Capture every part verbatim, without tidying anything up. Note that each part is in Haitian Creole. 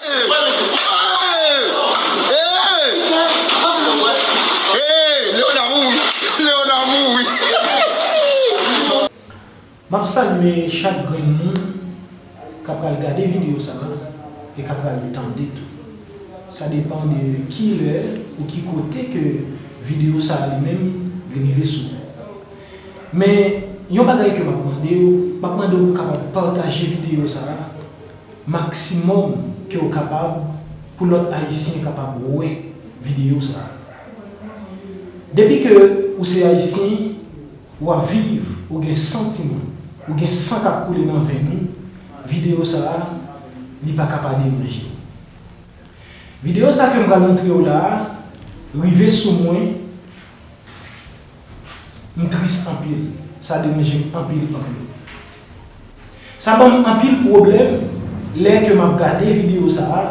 Hey! Hey! Hey! Leona mouri! Leona mouri! M ap salye chak grenn moun k ap pral gade videyo sa a e k ap pral tande tou. Sa depann de ki lè ou ki kote ke videyo sa a li menm li rive sou ou. Men, yon bagay ke m ap mande w, m ap mande w pou w kapab pataje videyo sa a maksimòm ke w kapab pou lòt Ayisyen kapab wè videyo sa a. Depi ke ou se Ayisyen, w ap viv, ou gen santiman, ou gen san k ap koule nan venn ou, videyo sa a, li pa ka pa deranje w. Videyo sa ke m pral montre w la a, rive sou mwen, m tris anpil. Sa deranje m anpil, anpil. Sa ban m anpil pwoblèm lè ke m ap gade videyo sa a,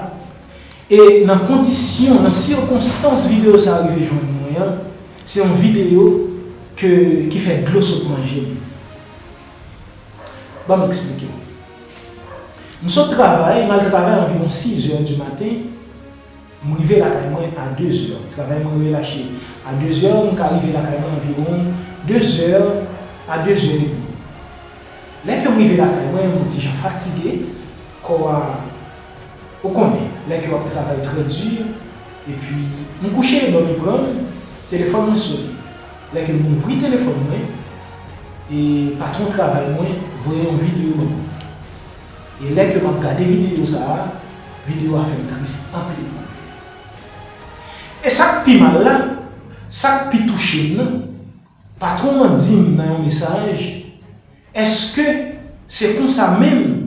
e nan kondisyon, nan sikonstans videyo sa a rive jwenn mwen an, se yon videyo ke, ki fè dlo sot nan je m. Ban m eksplike w. M sot travay, m al travay anviwon sis zè di maten, m rive lakay mwen a de zè. Travay mwen relache a de zè, m ka rive lakay mwen anviwon de zè a de zè edmi. Lè ke m rive lakay mwen, m ti jan fatige, kò a, ou konnen, lè ke w ap travay trè di, epi m kouche, dòmi pran m, telefòn mwen sone. Lè ke m ouvri telefòn mwen, e patwon travay mwen voye yon videyo ban mwen. E lè ke m ap gade videyo sa a, videyo a fè m tris anpil, anpil. E sa k pi mal la, sa k pi touche m nan, patwon an di m nan yon mesaj, èske se konsa menm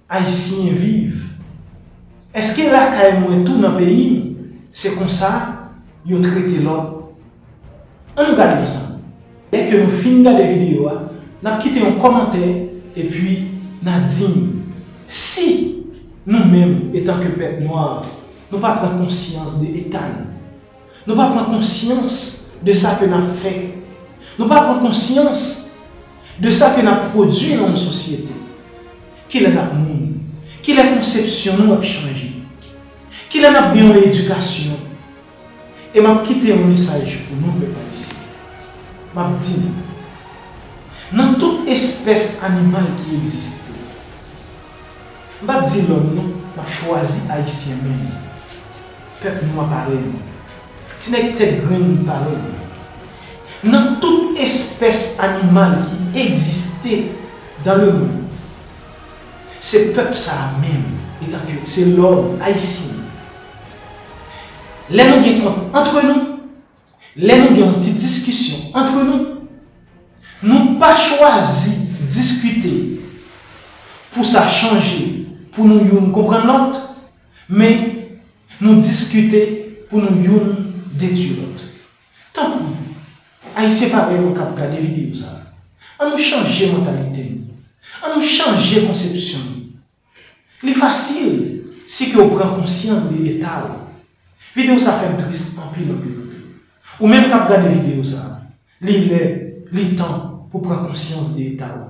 Ayisyen viv? Èske lakay mwen tou nan peyi m, se konsa yo trete lòt? Ann nou gade ansanm. Lè ke nou fin gade videyo a, n ap kite yon kòmantè epi n a di m si nou menm, etanke pèp nwa, nou pa pran konsyans de eta nou. Nou pa pran konsyans de sa ke n ap fè. Nou pa pran konsyans de sa ke n ap pwodui nan yon sosyete. Kilè n ap moun? Kilè konsepsyon nou ap chanje? Kilè n ap gen yon edikasyon? E m ap kite yon mesaj pou nou, pèp ayisyen. M ap di nou, nan tout espès animal ki egziste, m p ap di lòm non, m ap chwazi ayisyen menm. Pèp nwa parèy mwen. Ti nèg tèt grenn parèy mwen. Nan tout espès animal ki egziste dans le monde, se pèp sa a menm, etanke se lòm ayisyen. Lè nou gen kont antre nou, lè nou gen yon ti diskisyon antre nou, nou pa chwazi diskite pou sa chanje, pou nou youn konprann lòt, men nou diskite pou nou youn detwi lòt. Tanpri, ayisyen parèy mwen k ap gade videyo sa a, ann nou chanje mantalite nou. Ann nou chanje konsepsyon nou. Li fasil si ke w pran konsyans de eta w. Videyo sa fè m tris anpil, anpil, anpil. Ou menm k ap gade videyo sa a, li lè, li tan pou pran konsyans de eta w.